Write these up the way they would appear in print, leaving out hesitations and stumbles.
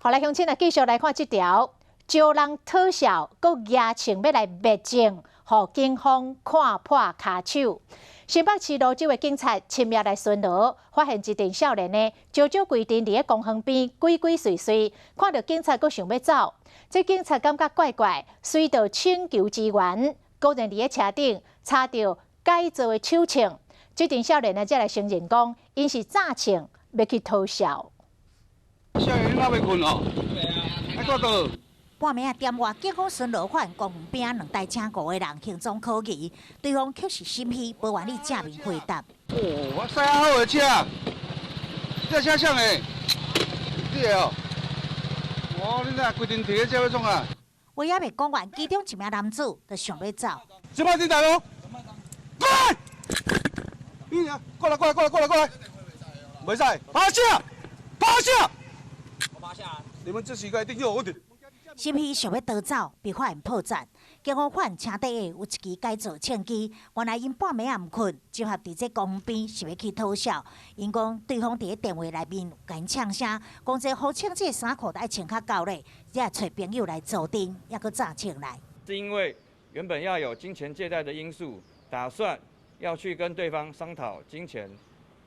好來，鄉親啊，繼續來看這條，招人討笑，閣舉槍欲來滅證，予警方看破跤手。新北市蘆洲的警察深夜來巡邏，發現一陣少年呢，招招規陣佇咧公園邊鬼鬼祟祟，看著警察閣想欲走，這警察感覺怪怪，隨就請求支援，果然佇咧車頂查著改造的手槍。這陣少年呢，才來承認講，𪜶是詐槍欲去討笑。少年，你猶未睏哦？愛蹛佗？半暝仔點外，警方巡邏發現公園邊兩台車五個人行蹤可疑，對方卻是心虛，無願意正面回答。哦，我駛好的車，這車誰的？你的哦？哦，你若規陣提咧這欲創啊？話猶未講完，其中一名男子就想欲走。這擺進來囉！過來！你啊，過來過來過來過來過來！袂使，趴下，趴下！我趴下。你們這幾個一定有問題。心虛想欲逃走，被發現破綻。警方發現車底下有一支改造槍支，原來𪜶半暝仔毋睏，集合佇這公園邊是欲去討笑。𪜶講對方佇咧電話內面共𪜶嗆聲，講這好穿這衫褲都愛穿較厚咧，才揣朋友來助陣，猶閣詐槍來。是因為原本要有金錢借貸的因素，打算要去跟對方商討金錢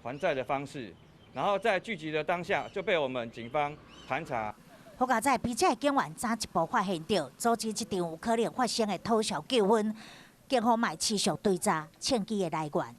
還債的方式，然後在聚集的當下就被我們警方盤查。好佳哉，筆者的警員早一步發現著，阻止這場有可能發生的討笑糾紛，警方嘛持續追查槍支的來源。